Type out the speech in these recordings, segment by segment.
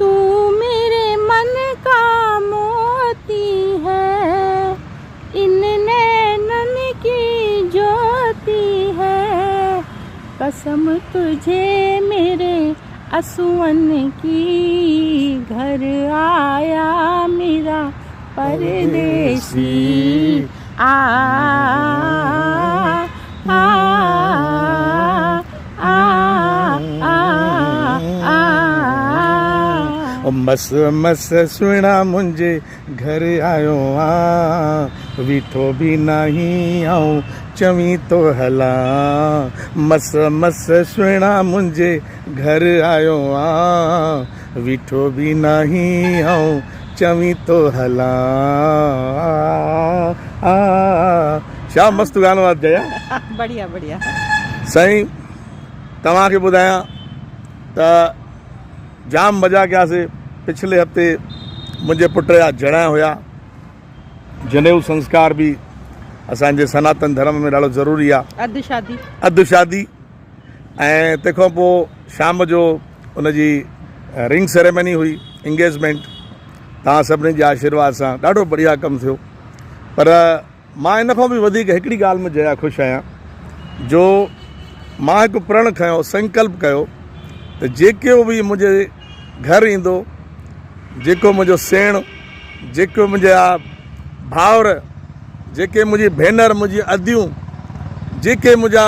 تون ميري من ڪا موتي هي ان نينن ڪي جوتي هي قسم تجهي ميري اسوئن ڪي گهر آيا ميرا پرديسي آ آ آ آ آ. مس مس سهڻا منهنجي گهر آيو آن ويٺو به ناهين آئون چوين ٿو هلان مس مس سهڻا منهنجي گهر آيو آن ويٺو به ناهين آئون چوين ٿو هلان ڇا مست گانو آ جيا. بڙيا بڙيا. سائين توهان کي ٻڌايان ته جام مزا ڪياسي پڇلي هفتي منهنجي پٽ جا جڻيا هيا جنيو سنسڪار به اسان جي سناتن ڌرم ۾ ڏاڍو ضروري آ اڌ شادي اڌ شادي ۽ تنهن کان پوء شام جو ان جي رنگ سيريمني هئي انگيجمينٽ توهان سڀني جي آشيرواد سان ڏاڍو بڙيا ڪم ٿيو پر مان ان کان به وڌيڪ هڪڙي ڳالهه ۾ جيا خوش آهيان جو مان هڪ پرڻ کنيو سنڪلپ ڪيو ته جيڪو به منهنجي گهر ايندو جيڪو منهنجو سيڻ جيڪو منهنجا ڀائر جيڪي منهنجي ڀينر منهنجي اديون جيڪي منهنجا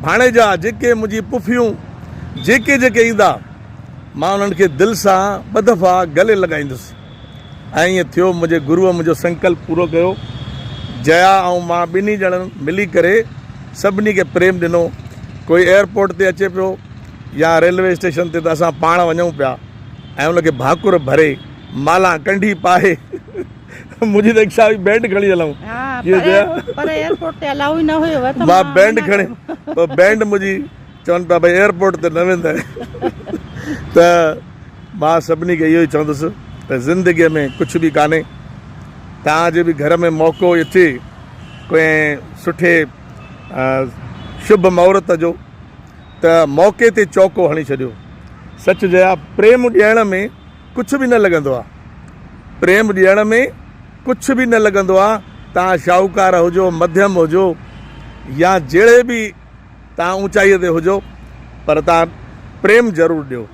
ڀاڻيجا جيڪي منهنجي پڦيون جيڪي جيڪي ايندا مان انهن کي دل سان ٻه دفعا گلي لڳائيندس ۽ ائين ٿيو منهنجي گروء منهنجو سنڪلپ پورو ڪيو. جيا ۽ مان ٻنهي ڄڻن ملي ڪري سڀني کي پريم ڏنو. ڪوئي ايئرپورٽ تي اچي پيو يا ريلوي اسٽيشن تي ته اسان پاڻ وڃون پيا ۽ ان کي ڀاڪر ڀري مالان ڪنڍي پائي منهنجي ته اڇا هئي بينڊ کڻي هلون. ها پر ايئرپورٽ تي الاؤ ئي نه هيو ته مان بينڊ کڻي پوء بينڊ منهنجي چون پيا ڀئي ايئرپورٽ تي نه ويندين ته مان سڀني کي اهو ئي چوندس ته زندگيء ۾ ڪجهه به ڪانهي. توهان جي به گهر ۾ موقعو اچي ڪنهن سٺي شڀ مهورت جو ته موقعي تي چوڪو هڻي ڇڏيو. سچ جيا پريم ڏيڻ ۾ ڪجهه به نه لڳندو آ. پريم ڏيڻ ۾ ڪجهه به نه لڳندو آ. توهان شاهوڪار هجو، مڌيم هجو يا جهڙي به توهان اوچائيء تي هجو پر توهان پريم ضرور ڏيو.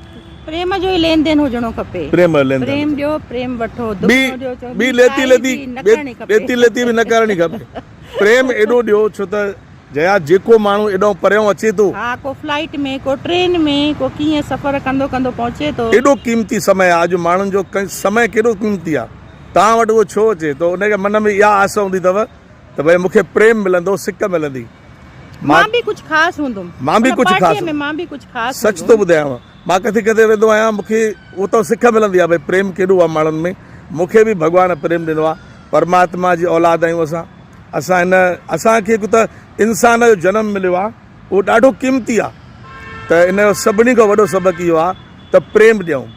پريم جو ئي لين دين هجڻو کپي. پريم جو لين دين. پريم ڏيو پريم وٺو دکڻو ڏيو چئو ٻي ليتي ليتي ڏيتي ليتي به نه ڪرڻي کپي. پريم ايڏو ڏيو ڇو ته جيا جيڪو ماڻهو ايڏو پريون اچي ٿو. ها ڪو فلائيٽ ۾ ڪو ٽرين ۾ ڪو ڪيئن سفر ڪندو ڪندو پهچي ٿو. ايڏو قيمتي سمي آ اڄ ماڻهن جو سمي ڪيڏو قيمتي آ توهان وٽ اهو ڇو اچي ٿو ان کي من ۾ اها آس هوندي اٿو ته ڀئي مون کي پريم ملندو سڪ ملندي. مان به ڪجهه خاص هوندم. مان به ڪجهه خاص ۾ مان به ڪجهه خاص سچ ٿو ٻڌايانو مان ڪٿي ڪٿي ويندو آهيان مون کي اتان سک ملندي آهي ڀئي پريم ڪيڏو آهي ماڻهن ۾ مون کي به ڀڳوان پريم ڏنو آهي پرماتما جي اولاد آهيون اسان اسان هن اسان کي هڪ ته انسان جو جنم مليو آهي اهو ڏاڍو قيمتي آهي ته ان جو سڀني کان وڏو سبق اهو آهي ته پريم ڏيون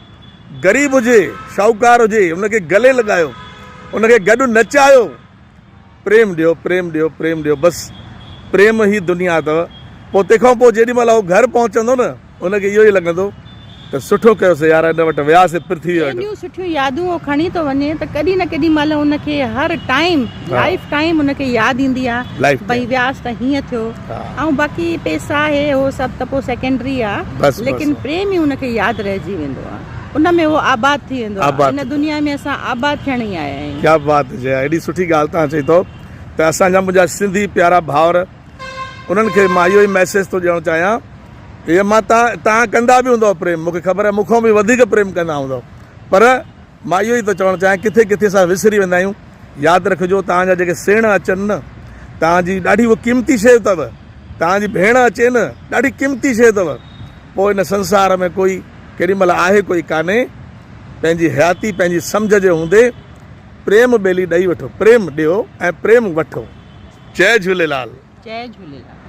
غريب هجي شاهوڪار هجي ان کي گلي لڳايو ان کي گڏ نچايو پريم ڏيو پريم ڏيو پريم ڏيو بس پريم ئي دنيا اٿو پوء تنهن کان پوء جيڏي مهل هو گهر پهچندو نه ان کي اهو ئي لڳندو ته سٺو ڪيوسي يار ان وٽ وياسي پرٿوي وٽ. ايڏيون سٺيون يادون هو کڻي ٿو وڃي ته ڪڏهن نه ڪيڏي مهل ان کي هر ٽائيم لائيف ٽائيم ان کي ياد ايندي آ ڀئي وياس ته هيئن ٿيو ۽ باقي پيسا هي هو سڀ ته پوء سيڪنڊري آ ليڪن پريم ئي ان کي ياد رهجي ويندو آ. ان ۾ اهو آباد ٿي ويندو آهي. هن دنيا ۾ اسان آباد ٿيڻ ئي آيا آهيون. ڪيا بات جي ايڏي سٺي ڳالهه توهان چئي ٿو ته اسان جا منهنجا سنڌي پيارا ڀائر انهن کي مان اهو ئي ميسيج ٿو ڏيڻ چاهيان اهي مان تان تان ڪندا به هوندو پريم مون کي خبر آهي مون کان به وڌيڪ پريم ڪندا هوندو پر مان اهو ئي ٿو چوڻ چاهيان ڪٿي ڪٿي اسان وسري ويندا آهيون ياد رکجو توهان جا جيڪي سيڻ اچن نه توهان جي ڏاڍي اهو قيمتي شيء اٿو توهان جي ڀيڻ اچي نه ڏاڍي قيمتي شيء اٿو پوء هن سنسار ۾ ڪوئي ڪيڏي مهل آهي ڪوئي ڪانهي، پنهنجي حياتي پنهنجي سمجهه جي هوندي پريم ٻيلي ڏئي وٺو، پريم ڏيو ۽ پريم وٺو. جئي جهوليلال. جئي جهوليلال.